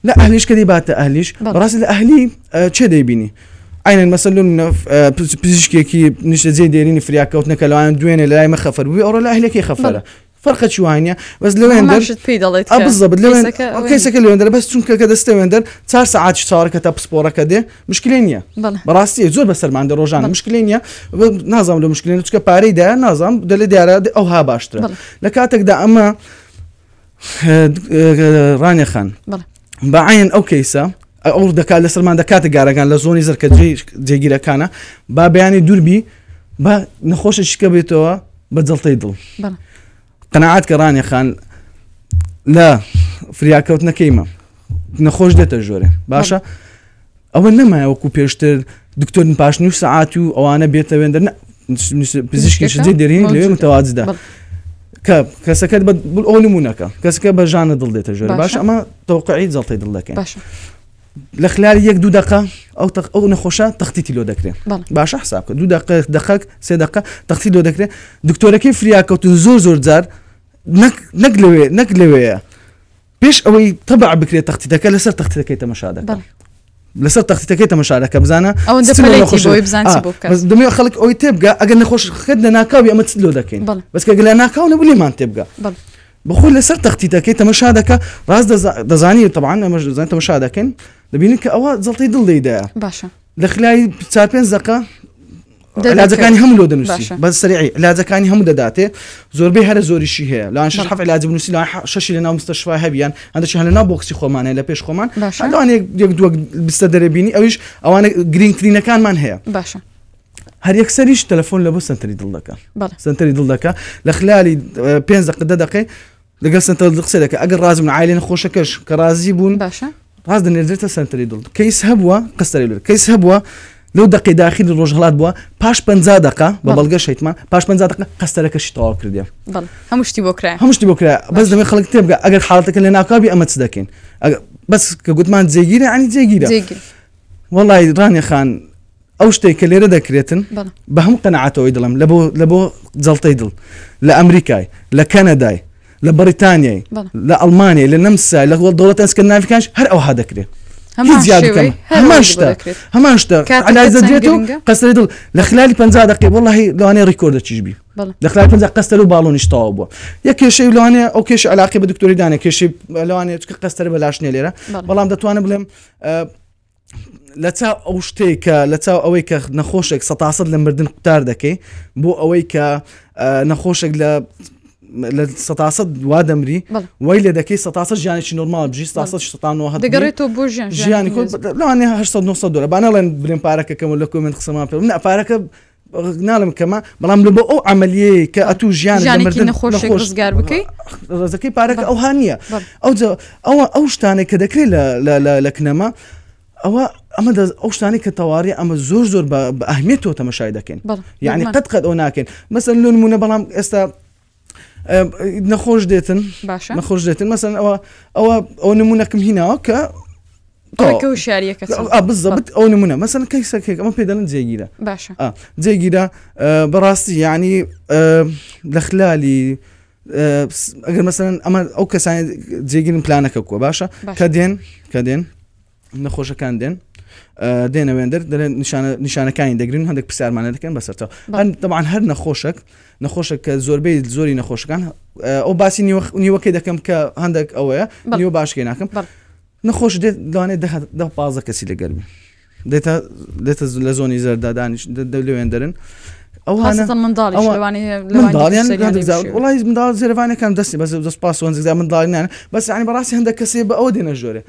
لە ئەهلیش کە دەیباتە ئەهلیش بەڕاستی لە ئەهلی چێ دەیبینی عینەن مەسەل پزیشکێکی نیشتەجێی دێرینی فریاکەوتنەکە لەوان دوێنێ لای مە خەفەر بووی ئەوڕۆ لە ئەهلەکەی خەفەرە فەرقە چی وانە بەس لەوێندەر
پێی دەڵێت
بزەبت لەوێن کەسەکە لەوێندەر بەس چونکە کە دەستە وێندەر چار سەعات چاوەڕێکە تا پسپۆڕەکە دێ مشکلەی نییە بەڕاستی زۆر بەسەرمان دە ڕۆژانە مشکلەی نییە نازانم لە مشکلێن چکە پارەی دا نازانم دەلێ دیارە ئەو ها باشترە لە کاتێکدا ئەمە ڕانێ خان بەعین ئەو کەیسە ئەو دەکات لەسەرمان دەکاتە گارەکان لە زۆنی زەرکە جێگیرەکانە با بەیانی دووربی بە نەخۆشە شکە بێتەوە بە جڵتەی دڵ قەناعەت کە ڕانیە خان لە فریاکەوتنەکەیمە نەخۆش دێتە ژۆرێ باشە ئەوە نەمایە وەکو پێشتر دکتۆر پاش نیو سەعات و ئەوانە بێتە وێندەر پزیشکی شجێ دەرین لەوێ متەواجدە کە کەسەکەت بە ئەو نمونەکە کەسەکە بە ژانە دڵ دێتە ژۆرێ باش ئەمە تەوقعی جەڵتەی دڵ دەکەین باشە لە خلال یەک دوو دقە ئەو ئەو نەخۆشە تەختیتی لۆ دەکرێت باشە حساب کە دوو دقە دقەک سێ دقە تەختی لۆ دەکرێت دکتۆرەکەی فریاکەوتن زۆر زۆر جار نەک لەوێ نەک لەوەیە پێش ئەوەی تەبع بکرێت تەختیتەکە لەسەر تەختەکەی تەمەشا دەکات لەسەر تەختەکەی تەمەشا دەکە بزانە دەمێ خەڵک ئەوی تێبگە ئەگەر نەخۆش خێت لە ناکاوی ئەمە چ لۆ دەکەین بەس کە گەلە ناکاو نەبوو لێمان تێبگە بەخۆی لەسەر تەختیتەکەی تەمەشا دەکا ڕاست دەزانی تەبعەن ئەمەش دەزانین تەمەشا دەکەین دەبینین کە ئەوە جەڵتەی دڵ لێیدایە
باشە
لە خلای چار پێنج دەقە علاجەکانی هەموو لۆ دەنووسی بە سەریعی علاجەکانی هەموو دەداتێ زۆربەی هەرە زۆریشی هەیە لەوان شش حەف علاج بنووسی لەوان شەشی لە ناو مستەشفا هەبیان هەندێکی هەن لە ناو بۆکسی خۆمان هەیە لە پێش خۆمان لەوان یەک دووە بستە دەرەبینی ئەویش ئەوانە گرینگترینەکانمان هەیە
باشە
هەر یەکسەریش تەلەفۆن لە بۆ سنتەری دڵ دەکە سنتەری دڵ دەکە لە خلالی پێنج دقە دە دقەی لەگەڵ سنتەر دڵ قسە دەکە ئەگەر ڕازی بوون عایلە نەخۆشەکەش کە ڕازی بوون
باشە.
ڕاست دەنێردرێتە سەنتەری دڵ کەیس هەبووە قەستەری لور کەیس هەبووە لەو دەقەی داخلی ڕۆژهەڵات بووە پاش 50 دقە بە بەڵگە شەیتمان پاش 50 دقە قەستەرەکەشی تەواو کردێ
هەموو شتی بۆ کرا
هەموو شتی بۆ کرا بەس دەمێ خەڵک تێبگە ئەگەر حاڵەتەکە لە ناکاوی ئەمە چ دەکەین بەس کە گوتمان جێگیرە ینی جێگیرە وەڵی ڕانیە خان ئەو شتێک کە لێرە دەکرێتن بە هەموو قەنەعاتەوەی دڵم لە بۆ لە بۆ جەڵتەی دڵ لە ئەمریکای لە کەنەدای لە بەریتانیای لە ئەڵمانیای لە نەمسای لە دەوڵەتە ئەسکەندناڤیکانش هەر ئەوها دەکرێت هەمان شتە هەمان شتە دەدرێت و قەسەری دڵ لە خلالی 50 دقیقە وەڵی لەوانەیە ڕیکۆردە چیش بی لە خلالی 50 قەستەر و باڵۆنیش تەواو بووە یە کێشەی لەوانەیە ئەو کێش علاقی بە دکتۆری دانە کێشی لەوانەیە چکە قەستەر بە لاش نیە لێرە بەڵام دەتوانم بڵێم لە چاو ئەو شتەی کە لە چاو ئەوەی کە نەخۆشێک سەتاسەد لە مردن قوتار دەکەی بۆ ئەوەی کە نەخۆشێک لە لە سەتاسەد وا دەمری وای لێ دەکەی سەتاسە ژیانێکی نۆرمال بژی ساسە شتانەوە
دەگەڕێتەوە بۆ ژیان
ژیانی لەوانەیە 800 900 دلار با نەڵێن برێن پارەکە کەمە لە کۆمنت قسەمان پێ نه پارەکە ناڵم کەمە بەڵام لە بۆ ئەو عملیەیە کە ئەتوو ژیان
ژیانێکی نەخۆشێک ڕزگار بکەی
ڕزەکەی پارەکە ئەوها نییە ئەو ئەوە ئەو شتانێک کە دەکرێت لە کنەما ئەوە ئەمە ئەو شتانی کە تەواری ئەمە زۆر زۆر بە ئەهمیەتەوە تەمەشای دەکەین یعنی قەت قەت ئەو ناکەین مەسەن لۆ نمونە بەڵام ئێستا نەخۆش دێتن نەخۆش دێتن مەسەن ئەوە ئەوە ئەو نمونەکەم هیناوە کە
شاریەکە
بزەبت ئەو نمونە مەسەن کەیسەکێک ئەمە پێ دەڵێن جێگیرە
باشە
جێگیرە بەڕاستی یعنی لە خلالی ئەگەر مەسەن ئەمە ئەو کەسانی جێگیرن پلانەکە کووە باشە کە دێن کە دێن نەخۆشەکان دێن دێنە وێندەر دەێن نیشانەکانی دەگرن هەندێک پرسیارمانە دەکەن بەسەرچاو طبعا هەر نەخۆشێک نەخۆشێک کە زۆربەی زۆری نەخۆشەکان ئەو باسی نیوەکەی دەکەم کە هەندێک ئەوەیە نیوە باشکەی ناکەم نەخۆش دێت لەوانێت دە پازە کەسی لە گەرمی دێتە دێتە لە زۆنی زەردا دانیش لەوێندەرن
ئەوانە
منداڵیان وڵی منداڵ زێرەوانەکان دەستی بەس دەست پاس وەنزدا منداڵیان بەس ینی بەڕاستی هەندێک کەسێ بە ئەوە دێنە ژۆرێ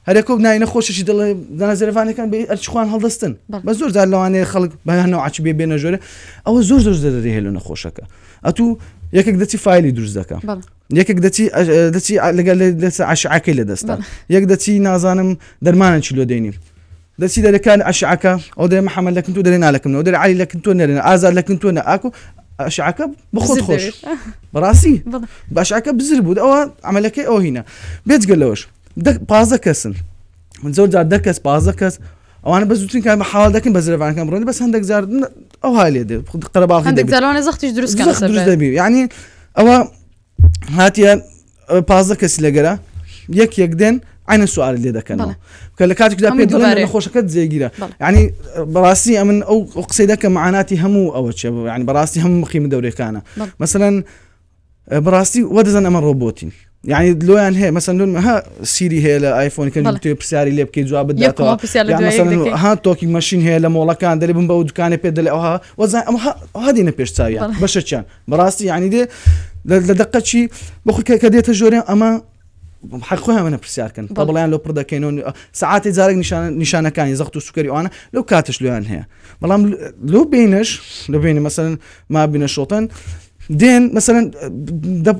هەرێکۆ نای نەخۆشێکی دڵ دەنا زێرەڤانەکان بێ ئەرچ خوان هەڵدەستن بە زۆر جار لەوانەیە خەڵک بە نەوعەکی بێ بێنە ژۆرێ ئەوە زۆر زۆر زەرەری هەیە لە نەخۆشەکە ئەتوو یەکێک دەچی فایلی دروست دەکا یەکێک دەچی دەچی لەگەل دەچ عشعەکەی لە دەستە یەک دەچی نازانم دەرمانێکی لۆ دێنی دەچی دەرەکان ئەشعەکە ئەو دەێ محەممەد لەکن تۆ دەرێ نالەکن ئەو دەرێ علی لەکن تۆ نەرێن ئازاد لەکن تۆ نە ئاکو ئەشعەکە بخۆت خۆش بەڕاستی باشەکە بزر بوو ئەوە عملەکەی ئەو هینە بێجگە لەوەش 15 کەسن زۆر جار دە کەس 15 کەس ئەوانە بە زووترین کات بە حاڵ دەکەن بە زرێبانەکان بڕۆن بەس هەندێک جار ئەو ها لێ دێت قەرەباڵغی
هەندێک جار لەوانەیە زەختیش دروست کەن
زەخت دروست دەبی یعنی ئەوە هاتیە 15 کەسی لەگەرە یەک یەک دێن عینە سوال لێ دەکەنەوە کە لە کاتێکدا پێ دەڵێن نەخۆشەکە جێگیرە یعنی بەڕاستی ئەمن ئەو قسەی دەکەم معاناتی هەموو ئەوە چێ یعنی بەڕاستی هەموو مقیم دەورەکانە مەسەلەن بەڕاستی وا دەزان ئەمە ڕۆبۆتین یعنی لۆیان هەیە مەسەن لۆن ها سیری هەیە لە ئایفۆن کە بتێ پرسیاری لێ بکەی جواب بداتەوە ها تۆکی مەشین هەیە لە مۆڵەکان دەێ بم بە دوکانێ پێ دەلێ ئەوها وەزان ئەم ها دێنە پێش چاویان بەشەچیان بەڕاستی یعنی دێ لە دقەچی بەخۆ کە دێتە ژۆرێ ئەمە حەق خۆیان منە پرسیارکەن بە بڵیان لۆ پڕ دەکەینەوە سعاتێ جارێک نیشانەکانی زەخت و سوکەری ئەوانە لەو کاتش لۆیان هەیە بەڵام لۆ بینش لە بینی مەسەن ما بینە شۆتەن دێن مەسەن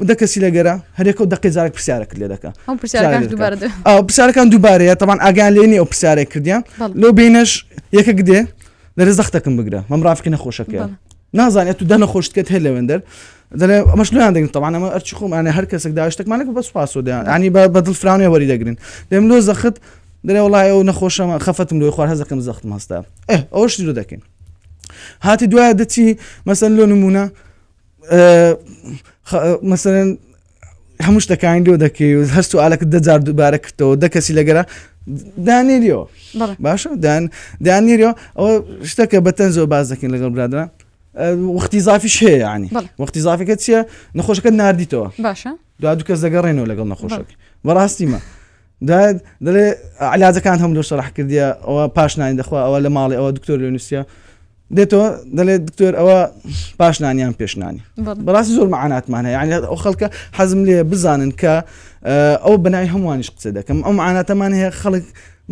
دە کەسی لەگەرە هەرێکە و دقی جارێک پرسیارەکرد لێ دەکە پرسیارەکان دووبارەیە تەمان ئاگیان لێ نیە ئەو پرسیارێک کردیان لۆ بینەش یەکێک دێ دەرێ زەختەکەم بگرە مەم ڕافقی نەخۆشەکە نازانێت تو دە نەخۆشتکەت هەیە لەوێندەر دەڵێ ئەمەش لۆیان دەگرن تەوان ئەمە ئەرچی خۆمانە هەر کەسێک داوای شتێکمانە بە سوپاسەوە دەیان ینی بە دڵ فراونێ وەری دەگرن دەم لۆ زەخت دەڵێ وڵای ئەو نەخۆشەمە خەفەتم لۆی خوار هەزەکەم زەختم هەستا ئێ ئەوەش لۆ دەکەین هاتی دوایە دەچی مەسەن لۆ نمونە مەسەن هەموو شتەکانی لۆ دەکەی و هەست و ئالەکە دەجار دووبارە کردەوە دە کەسی لەگەرە دانێریەوە باشە دان دانێریەوە ئەوە شتەکە بەتەن زۆر باز دەکەین لەگەڵ برادران وەختی زافیش هەیە ینی وەختی زافەکە چییە نەخۆشەکە نردیتەوە
باشە
دو دوو کەس دەگەڕێنەوە لەگەڵ نەخۆشەکە بەڕاستیمە دەڵێ علاجەکان هەم لۆ شەرح کردیە ئەوە پاش نانی دەخوا ئەوە لە ماڵی ئەوە دکتۆر لێ نووسە دێتەوە دەڵێ دکتۆر ئەوە پاش نانیان پێشنانی بەڕاستی زۆر معاناتمان هەیە یعنی ئەو خەڵکە حەزم لێ بزانن کە ئەو بەناوی هەمووانیش قسە دەکەم ئەو معاناتەمان هەیە خەڵک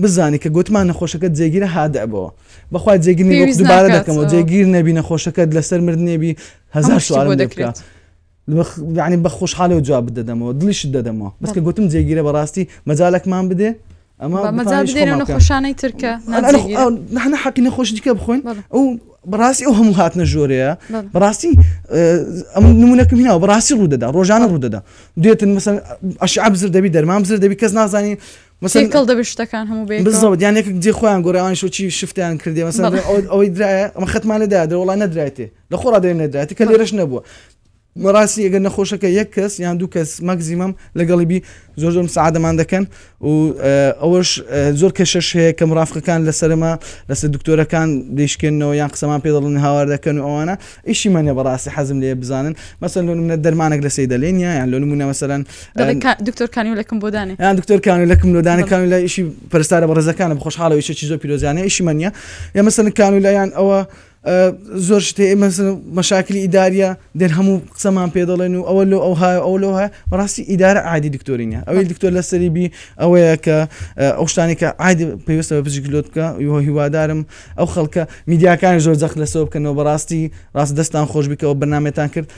بزانی کە گوتمان نەخۆشەکە جێگیرە هادەبەوە بەخوا جێگیر نەبی دووبارە دەکەمەوە جێگیر نەبی نەخۆشەکەت لەسەر مردنێبی هەزار سوالم لێ بکە یعنی بە خۆشحاڵەوە جواب دەدەمەوە دڵیشت دەدەمەوە بەس کە گوتم جێگیرە بەڕاستی مەجالێکمان بدێ. ئەمە
مەجال بدەینە نەخۆشانەی تر کە
نحن حەقی نەخۆش دیکە بخۆین ئەو بەڕاستی ئەو هەموو هاتنە ژۆرەیە بەڕاستی ئەم نمونەکەم هیناوە بەڕاستی ڕوودەدا ڕۆژانە ڕوودەدا دێتن مەسەن ئەشعە بزر دەبی دەرمان بزر دەبی کەس نازانی
مەسەن تێکەڵ دەبی شتەکان هەموو بێ
بزەوت یان یەکێک جێ خۆیان گۆڕاوان شۆ چی شفتیان کردێ مەسەن ئەوەی درایە ئەمە خەتمان لێدا درە وڵا نەدرایتێ لە خۆڕا دەێن نەدرایەتی کە لێرەش نەبووە بەڕاستی ئەگەر نەخۆشەکە یەک کەس یان دوو کەس مەکزیمەم لەگەڵی بی زۆر زۆر مساعدەمان دەکەن و ئەوەش زۆر کەشەش هەیە کە مرافقەکان لەسەرمە لەسەر دکتۆرەکان دەیشکێنەوە یان قسەمان پێ دەڵن هاوار دەکەن و ئەوانە ئیشی منە بەڕاستی حەزم لێ بزانن مەسەن لۆ نمونە دەرمانێک لە سەیدەلێ نیە یان لۆ نمونە مەسەلەن
دکتۆر کانیولەکم بۆ دانێ
یان دکتۆر کانیولەکم لۆ دانێ کانیولا ئیشی پەرستارە بەڕێزەکانە بەخۆشحاڵەوە ئیشێکی زۆر پیرۆزیانە ئیشی من نیە یا مەسەلەن کانیولا یان ئەوە زۆر شتێ ئێمە مەشاکلی ئیداریە دێن هەموو قسەمان پێ دەڵێن و ئەوە لۆ ئەو های ئەو لۆ های بەڕاستی ئیدارە عادی دکتۆری نیە ئەوەی دکتۆر لەسەری بی ئەوەیە کە ئەو شتانی کە عادی پێویستە بە پزیشک لۆت بکە هیوادارم ئەو خەڵکە میدیاکانی زۆر جەخت لەسەر بکەنەوە بەڕاستی ڕاست دەستان خۆش بکەوە بەرنامەتان کرد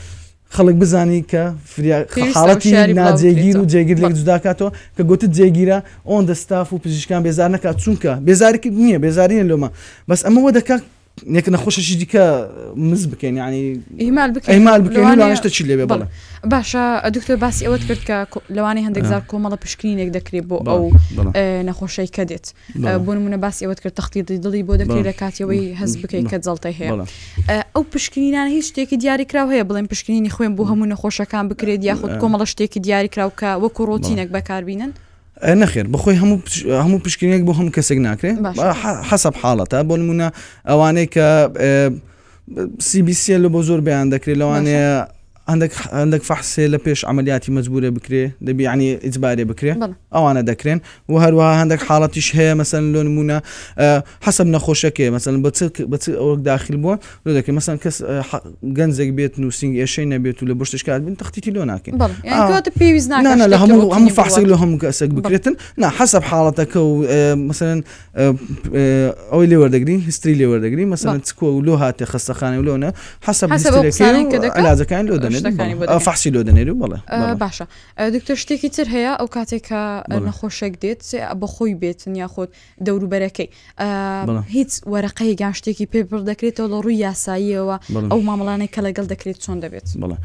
خەڵک بزانی کە فریا حاڵەتی ناجێگیر و جێگیر لێک جوداکاتەوە کە گوتت جێگیرە ئەوەندە ستاف و پزیشکان بێزار نەکات چونکە بێزاری نییە بێزاری نیە لۆمە بەس ئەمە وە دەکات یەک نەخۆشەشی دیکە مز بکەین ینی
ئیهمال بکەین
ئیهمال بکەین لەوانەیە شتە چی لێبێ بەڵێ
باشە دکتۆر باسی ئەوەت کرد کە لەوانەیە هەندێک جار کۆمەڵە پشکنینێک دەکرێت بۆ ئەو نەخۆشەی کە دێت بۆ نمونە باسی ئەوەت کرد تەختیدی دڵی بۆ دەکرێت لە کاتیەوەی هەست بکەیت کە جەڵتەی هەیە ئەو پشکنینانە هیچ شتێکی دیاریکراو هەیە بڵێن پشکنینی خوێن بۆ هەموو نەخۆشەکان بکرێت یاخود کۆمەڵە شتێکی دیاریکراو کە وەکو ڕۆتینێک بەکاربینن؟
نەخێر بەخۆی هەموو هەموو پشکنێک بۆ هەموو کەسێک ناکرێت حەسەب حاڵەتە بۆ نمونە ئەوانەی کە CBC لە بۆ زۆر بەیان دەکرێت لەوانەیە هەندێک هەندێک فەحسێ لە پێش عملیاتی مەجبورە بکرێ دەبی ینی ئیجبارێ بکرێ ئەوانە دەکرێن و هەروەها هەندێک حاڵەتیش هەیە مەسەن لۆ نمونە حەسەب نەخۆشەکەی مەسەن بە چ بە چ ئەوەک داخل بووە لۆ دەکرێت مەسەن کەس گەنجێک بێت نووسینگ ئێشەی نەبێت و لە بۆ شتێک بن تەختیتی لۆ ناکەین
پێویست
لە هەموو هەموو فەحسێک لە هەموو کەسێک بکرێتن نا حەسەب حاڵەتەکە و مەسەن ئەوەی لێ وەردەگرین history لێ وەردەگرین مەسەن چکۆ و لۆ هاتێ خەستەخانە و لۆنە حەسەب علاجەکان لۆ دەنێت فەحسی لۆ دەنێت و بەڵێ
باشە دکتۆر شتێکی تر هەیە ئەو کاتێک کە نەخۆشێک دێت بە خۆی بێتن یاخود دەوروبەرەکەی هیچ وەرەقەیەک یان شتێکی پێ بڕ دەکرێتەوە لە ڕووی یاساییەوە ئەو مامەڵانەی کە لەگەڵ دەکرێت چۆن دەبێت؟
بەڵێ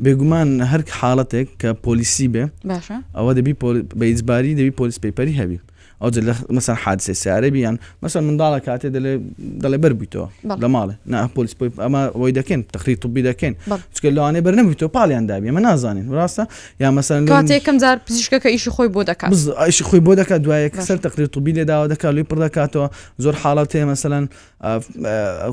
بێگومان هەر حاڵەتێک کە پۆلیسی بێ
باشە
ئەوە دەبی بە ئیجباری دەبی police paper ی هەبی ئەو لە مەسەن حادسەی سیارە بی یان مەسەن منداڵە کاتێ دەلێ دەڵێ بەر بوویتەوە لە ماڵێ نا پۆلیس پۆی ئەمە ئەوەی دەکەین تەقریر طبی دەکەین چونکە لەوانەیە بەر نەبوویتەوە پاڵیان دابی ئەمە نازانین ڕاستە یا مەسەن
کاتێ یەکەم جار پزیشکەکە ئیشی خۆی بۆ دەکات
ئیشی خۆی بۆ دەکات دوایە سەر تەقریر طبی لێ داوا دەکات لێی پڕ دەکاتەوە زۆر حاڵەت هەیە مەسەلەن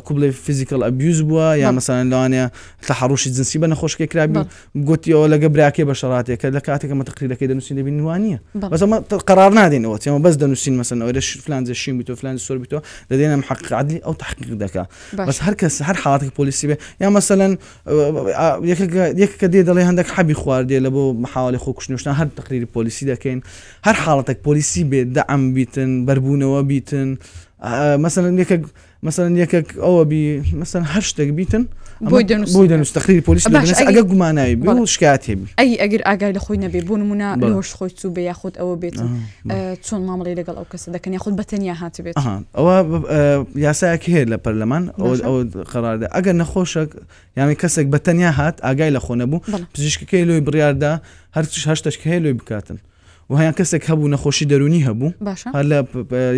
کوبڵێ physical abuse بووە یا مەسەلەن لەوانەیە تەحەڕوشی جنسی بە نەخۆشکێ کرابی گوتیەوە لەگە براکەی بە شەڕاتێکە لە کاتێکە مە تەقریرەکەی دەنووسین دەبین وانە بەس ئەمە قەرار نادەینەوە ئێمە بەس دەنووسین مەسەن ئەوە فلان جێ شین بیتۆ فلان سۆر بیتۆ دەدێنە محقق عدلی ئەو تحقیق دەکا بەس هەر کەس هەر حاڵەتێک پۆلیسی بێ یا مەسەلەن یەکێکە دێ دەڵێ هەندێک حەبی خواردێ لە بۆ محاولی خۆکوشتنشتان هەر تەقریری پۆلیسی دەکەین هەر حاڵەتێک پۆلیسی بێ دەعم بیتن بەربوونەوە بیتن مەسەلەن یەکێک مەسەلەن یەکێک ئەوە بی مەسەن هەر شتێک بیتن
بۆی دەنووس
بۆی دەنووس تەقریری پۆلیس
باش
ئەگەر گوماناوی بێ و شکایەت هەبی
ئەی ئەگەر ئاگای لە خۆی نەبێ بۆ نمونە لەوەش خۆی چوو بێ یاخود ئەوە بێت چۆن مامەڵەی لەگەڵ ئەو کەسە دەکەن یاخود بە تەنیا هاتبێت
ئەوە یاسایەک هەیە لە پەرلەمان ئەوە قەراردا ئەگەر نەخۆشێک یانی کەسێک بە تەنیا هات ئاگای لە خۆ نەبوو پزیشکەکەی لۆی بڕیاردا هەرچ هەشتەش کە هەیە لۆی بکاتن و هەیان کەسێک هەبوو نەخۆشی دەرونی هەبوو
باشە
هەر لە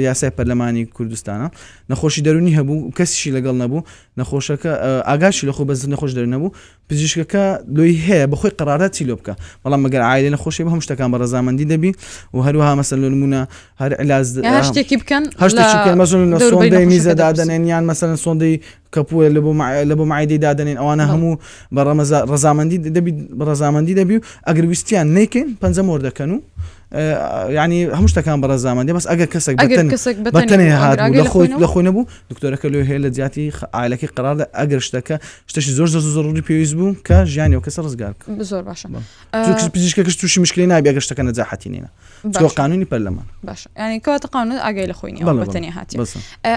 یاسای پەرلەمانی کوردستانە نەخۆشی دەرونی هەبوو و کەسیشی لەگەڵ نەبوو نەخۆشەکە ئاگاشی لە خۆ بەس نەخۆش دەر نەبوو پزیشکەکە لۆی هەیە بەخۆی قەرارە چی لۆ بکە بەڵام مەگەر عایلە نەخۆشی بە هەموو شتەکان بە ڕەزامەندی دەبی و هەروەها مەسەن لۆ نمونە هەر علاج
هەر شتێکی بکەن
هەر شتێکی بکەن مەسەن لە
دەوروبەری
سۆندەی میزە
نەخۆشەکە دەپرسن.
دادەنێن یان مەسەن سۆندەی کەپووە لە بۆ لە بۆ مەعیدەی دادەنێن ئەوانە هەموو بە ڕەمەزا ڕەزامەندی دەبی بە ڕەزامەندی دەبی و ئەگەر ویستیان نەیکەین پەنجە مۆر دەکەن و یعنی هەموو شتەکان بە ڕەزامەندی بەس ئەگەر کەسێک
ئەگەر
بەتەن
کەسێک
بەتەنێ
بەتەنێ بوو،
هات
ئەگەر
بوو
ئاگای
لە
لە
خۆی
خۆی
لە خۆی نەبوو دکتۆرەکە لۆی هەیە لە جیاتی عایلەکەی قەرار دا ئەگەر شتەکە شتەشی زۆر زۆر زەروری پێویست بوو کە ژیانی ئەو کەسە ڕزگار بکە
زۆر باشە
چونکە پزیشکەکەش تووشی مشکلەی نابی ئەگەر شتەکە نەجاحەتی نینە چۆ قانونی پەرلەمان
باش ینی کەواتە قانون ئاگای لە خۆی نیە بە تەنیا هاتیە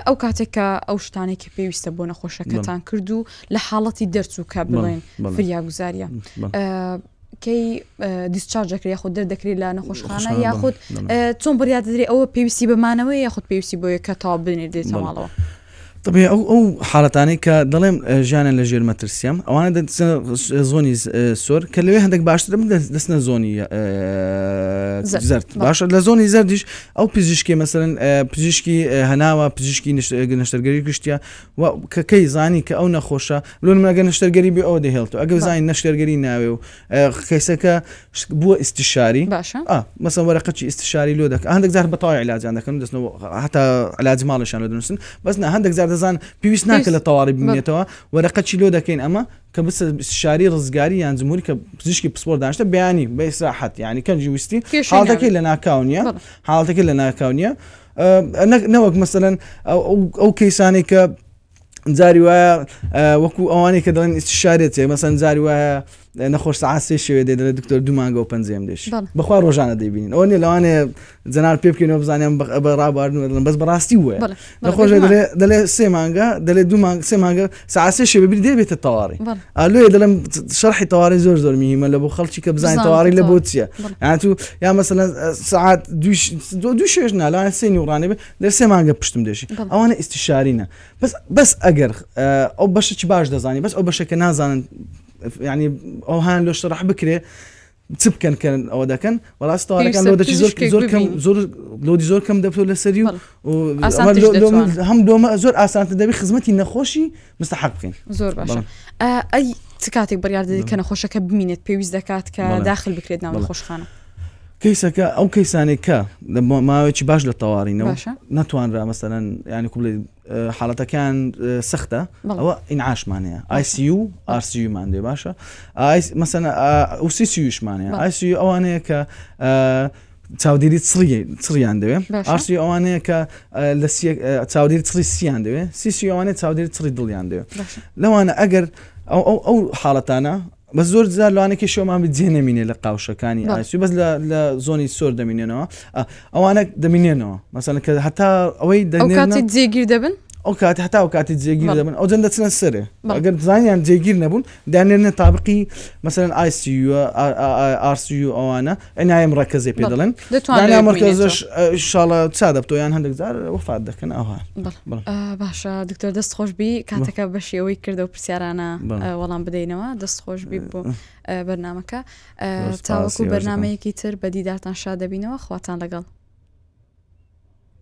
ئەو کاتێک کە ئەو شتانێک کە پێویستە بۆ نەخۆشەکەتان کرد و لە حاڵەتی دەرچوو کە بڵێن فریاگوزاریە. کەی discharge دەکرێت یاخود دەردەکرێت لە نەخۆشخانە یاخود چۆن بڕیار دەدرێت ئەوە پێویستی بە مانەوەی یاخود پێویستی بۆیە کە تەواو بنێردرێتە ماڵەوە.
طبیعی ئەو ئەو حاڵەتانەی کە دەڵێم ژیانە لە ژێر مەترسیەم ئەوانە دەچنە زۆنی سۆر کە لەوێ هەندێک باشتر من دەستنە زۆنی زەرد باشە لە زۆنی زەردیش ئەو پزیشکی مەسەرەن پزیشکی هەناوە پزیشکی نەشتەرگەری گشتە و کە کەی زانی کە ئەو نەخۆشە لۆ نمونە ئەگەر نەشتەرگەری بێ ئەوە دەهێڵتەوە ئەگەر زانی نەشتەرگەری ناوێ و کەیسەکە بووە ئیستیشاری
باشە
مەسەن وەرەقەکی ئیستیشاری لۆ دەکەن هەندێک جار بە تەواوی علاجیان دەکەن دەستنەوە هەتا علاج ماڵیشان لۆ دەنووسن بەس نا هەندێک جار دەزان پێویست ناکە لە تەواڕی بمێنێتەوە وەرەقەکی لۆ دەکەین ئەمە کە بچە ئیستیشاری ڕزگاری یان جمهوری کە پزیشکی پسپۆر دانیشتە بەیانی بە ئیسراحەت یعنی کەنجی ویستی حاڵەتەکەی لە ناکاو نییە حاڵەتەکەی لە ناکاو نییە نەوەک مەسەلەن ئەو کەیسانەی کە جاری وایە وەکو ئەوانەی کە دەڵێن ئیستشارێت مەسەن جاری وایە نەخۆش سەعات سێ شەوێ دێ دەڵێ دکتۆر دوو مانگە و پەنجەیەم دێش بەخوا ڕۆژانە دەیبینین ئەوە نیە لەوانەیە جەناب پێ بکەینەوە بزانین بە ڕابواردن دەڵێن بەس بەڕاستی وایە نەخۆش دەڵێ دەڵێ سێ مانگە دەڵێ دوو مانگ سێ مانگە سەعات سێ شەوێ بیر دێ بێتە تەواڕی ئالۆیە دەڵێم شەرحی تەواری زۆر زۆر مهمە لە بۆ خەڵکی کە بزانین تەواری لە بۆ چییە یان تو یا مەسەلەن سەعات دوو شێش نا لەوانەیە سێ نیوڕانێ بێ لە سێ مانگە پشتم دێشی ئەوانە ئیستیشارینە بەس بەس ئەگەر ئەو بەشێکی باش دەزانی بەس ئەو بەشێکە نازانن ینی ئەوهان لۆ شەرح بکرێ چ بکەن کە ئەوە دەکەن بەڕاست تەوارەکان لۆدەچی زۆر زۆر کەم زۆر لۆدی زۆر کەم دەبێت لەسەری و هەم دۆمە زۆر ئاسانتر دەبی خزمەتی نەخۆشی مستحق بکەین
زۆر باشە ئەی چ کاتێک بڕیار دەدەیت کە نەخۆشەکە بمینێت پێویست دەکات کە داخل بکرێت ناو نەخۆشخانە؟
کەیسەکە ئەو کەیسانێک کە لە ماوەیەکی باش لە تەوارینەوە نەتوانرا مەسەلەن ینی کوبڵێ حاڵەتەکان سەختە ئەوە ئینعاشمان هەیە ICU RCU مان دێ باشە مەسەن CCU-شمان هەیە ICU ئەوانەیە کە چاودێری چڕی چڕیان دەوێ RCU ئەوانەیە کە لە چاودێری چڕی سیان دەوێ CCU ئەوانەیە چاودێری چڕی دڵیان دەوێ لەوانە ئەگەر ئەو ئەو ئەو حاڵەتانە بەس زۆر جار لەوانەیە کێشەمان بێت جێ نەمینێ لە قاوشەکانی ICU بەس لە زۆنی سۆر دەمینێنەوە ئەوانە دەمینێنەوە مەسەلەن کە هەتا ئەوەی
دەکاتی جێگیر دەبن
ئەو کات هەتا ئەو کاتی جێگیر دەبن ئەو جەند دەچنە سەرێ ئەگەر زانیان جێگیر نەبوون دانێنە تابقی مەسەلەن ICU RCU ئەوانە ئەنایم ڕەکەزێ پێ دەڵێن دەتوانێت مەرکەزش شاڵە چا دەبتۆ یان هەندێک جار وەفات دەکەن ئەوها
باشە دکتۆر دەست خۆشببی کاتەکە بەشی ئەوەی کردە و پرسیارانە وەڵام بدەینەوە دەست خۆشببی بۆ بەرنمەکە تاوەکو بەرنمەیەکی تر بە دیدارتان شاد دەبینەوە خواتان لەگەڵ.